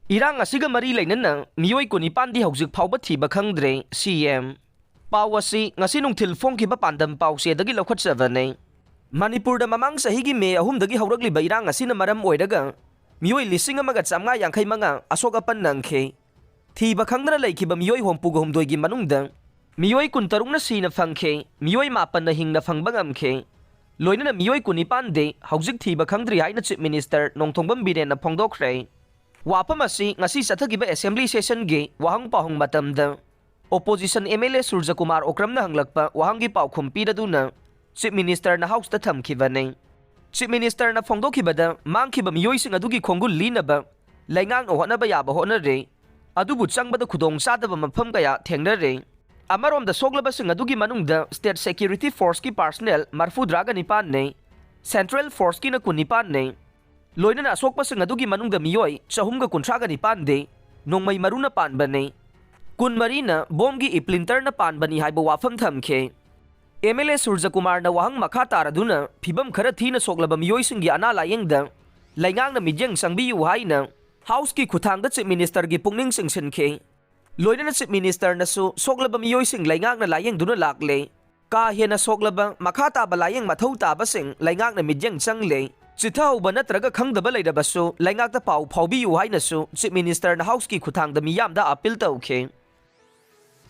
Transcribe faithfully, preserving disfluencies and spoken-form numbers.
ꯏꯔꯥꯡ ꯑꯁꯤꯒ ꯃꯔꯤ ꯂꯩꯅꯅ ꯃꯤꯑꯣꯏ ꯀꯨꯟꯅꯤꯄꯥꯟꯗꯤ ꯍꯧꯖꯤꯛ ꯐꯥꯎꯕ ꯊꯤꯕ ꯈꯪꯗ꯭ꯔꯦ, ꯁꯤ ꯑꯦꯝ꯫ ꯄꯥꯎ ꯑꯁꯤ ꯉꯁꯤ ꯅꯨꯡꯊꯤꯜ ꯐꯣꯡꯈꯤꯕ ꯄꯥꯟꯗꯝ ꯄꯥꯎꯆꯦꯗꯒꯤ ꯂꯧꯈꯠꯆꯕꯅꯤ꯫ ꯃꯅꯤꯄꯨꯔꯗ ꯃꯃꯥꯡ ꯆꯍꯤꯒꯤ ꯃꯦ ꯑꯍꯨꯝꯗꯒꯤ ꯍꯧꯔꯛꯂꯤꯕ ꯏꯔꯥꯡ ꯑꯁꯤꯅ ꯃꯔꯝ ꯑꯣꯏꯔꯒ ꯃꯤꯑꯣꯏ ꯂꯤꯁꯤꯡ ꯑꯃꯒ ꯆꯥꯝꯃꯉꯥ ꯌꯥꯡꯈꯩ ꯃꯉꯥ ꯑꯁꯣꯛ ꯑꯄꯟ ꯅꯪꯈꯤ꯫ ꯊꯤꯕ ꯈꯪꯗꯅ ꯂꯩꯈꯤꯕ ꯃꯤꯑꯣꯏ ꯍꯨꯝꯐꯨꯒ ꯍꯨꯝꯗꯣꯏꯒꯤ ꯃꯅꯨꯡꯗ ꯃꯤꯑꯣꯏ ꯀꯨꯟꯇꯔꯨꯛꯅ ꯁꯤꯅ ꯐꯪꯈꯤ, ꯃꯤꯑꯣꯏ ꯃꯥꯄꯟꯅ ꯍꯤꯡꯅ ꯐꯪꯕ ꯉꯝꯈꯤ꯫ ꯂꯣꯏꯅꯅ ꯃꯤꯑꯣꯏ ꯀꯨꯟꯅꯤꯄꯥꯟꯗꯤ ꯍꯧꯖꯤꯛ ꯊꯤꯕ ꯈꯪꯗ꯭ꯔꯤ ꯍꯥꯏꯅ Chief Minister ꯅꯣꯡꯊꯣꯝꯕꯝ ꯕꯤꯔꯦꯟꯅ ꯐꯣꯡꯗꯣꯛꯈ꯭ꯔꯦ꯫ ꯋꯥꯐꯝ ꯑꯁꯤ ꯉꯁꯤ ꯆꯠꯊꯈꯤꯕ Assembly Sessionꯒꯤ ꯋꯥꯍꯪ ꯄꯥꯎꯍꯪ ꯃꯇꯝꯗ Opposition M L A ꯁꯨꯔꯖꯀꯨꯃꯥꯔ ꯑꯣꯀ꯭ꯔꯝꯅ ꯍꯪꯂꯛꯄ ꯋꯥꯍꯪꯒꯤ ꯄꯥꯎꯈꯨꯝ ꯄꯤꯔꯗꯨꯅ Chief Ministerꯅ Houseꯇ ꯊꯝꯈꯤꯕꯅꯤ꯫ Chief Ministerꯅ ꯐꯣꯡꯗꯣꯛꯈꯤꯕꯗ, ꯃꯥꯡꯈꯤꯕ ꯃꯤꯑꯣꯏꯁꯤꯡ ꯑꯗꯨꯒꯤ ꯈꯣꯡꯒꯨꯜ ꯂꯤꯅꯕ ꯂꯩꯉꯥꯛꯅ ꯍꯣꯠꯅꯕ ꯌꯥꯕ ꯍꯣꯠꯅꯔꯦ, ꯑꯗꯨꯕꯨ ꯆꯪꯕꯗ ꯈꯨꯗꯣꯡ ꯆꯥꯗꯕ ꯃꯐꯝ ꯀꯌꯥ ꯊꯦꯡꯅꯔꯦ꯫ ꯑꯃꯔꯣꯝꯗ ꯁꯣꯛꯂꯕꯁꯤꯡ ꯑꯗꯨꯒꯤ ꯃꯅꯨꯡꯗ State Security Forceꯀꯤ personnel ꯃꯔꯐꯨꯇꯔꯥꯒ ꯅꯤꯄꯥꯟꯅꯦ, Central Forceꯀꯤꯅ ꯀꯨꯟꯅꯤꯄꯥꯟꯅꯦ꯫ ꯂꯣꯏꯅꯅ ꯑꯁꯣꯛꯄꯁꯤꯡ ꯑꯗꯨꯒꯤ ꯃꯅꯨꯡꯗ ꯃꯤꯑꯣꯏ ꯆꯍꯨꯝꯒ ꯀꯨꯟꯊ꯭ꯔꯥꯒ ꯅꯤꯄꯥꯟꯗꯤ ꯅꯣꯡꯃꯩ ꯃꯔꯨꯅ ꯄꯥꯟꯕꯅꯤ꯫ ꯀꯨꯟꯃꯔꯤꯅ ꯕꯣꯝꯒꯤ splinterꯅ ꯄꯥꯟꯕꯅꯤ ꯍꯥꯏꯕ ꯋꯥꯐꯝ ꯊꯝꯈꯤ꯫ M L A ꯁꯨꯔꯖꯀꯨꯃꯥꯔꯅ ꯋꯥꯍꯪ ꯃꯈꯥ ꯇꯥꯔꯗꯨꯅ ꯐꯤꯕꯝ ꯈꯔ ꯊꯤꯅ ꯁꯣꯛꯂꯕ ꯃꯤꯑꯣꯏꯁꯤꯡꯒꯤ ꯑꯅꯥ ꯂꯥꯌꯦꯡꯗ ꯂꯩꯉꯥꯛꯅ ꯃꯤꯠꯌꯦꯡ ꯆꯪꯕꯤꯌꯨ ꯍꯥꯏꯅ Houseꯀꯤ ꯈꯨꯠꯊꯥꯡꯗ Chief Ministerꯒꯤ ꯄꯨꯛꯅꯤꯡ ꯆꯤꯡꯁꯤꯟꯈꯤ꯫ ꯂꯣꯏꯅꯅ Chief Ministerꯅꯁꯨ ꯁꯣꯛꯂꯕ ꯃꯤꯑꯣꯏꯁꯤꯡ ꯂꯩꯉꯥꯛꯅ ꯂꯥꯌꯦꯡꯗꯨꯅ ꯂꯥꯛꯂꯦ꯫ ꯀꯥ ꯍꯦꯟꯅ ꯁꯣꯛꯂꯕ, ꯃꯈꯥ ꯇꯥꯕ ꯂꯥꯌꯦꯡ ꯃꯊꯧ ꯇꯥꯕꯁꯤꯡ ꯂꯩꯉꯥꯛꯅ ꯃꯤꯠꯌꯦꯡ ꯆꯪꯂꯦ꯫ ꯆꯤꯊꯍꯧꯕ ꯅꯠꯇ꯭ꯔꯒ ꯈꯪꯗꯕ ꯂꯩꯔꯕꯁꯨ ꯂꯩꯉꯥꯛꯇ ꯄꯥꯎ ꯐꯥꯎꯕꯤꯌꯨ ꯍꯥꯏꯅꯁꯨ Chief Ministerꯅ Houseꯀꯤ ꯈꯨꯠꯊꯥꯡꯗ ꯃꯤꯌꯥꯝꯗ appeal ꯇꯧꯈꯤ꯫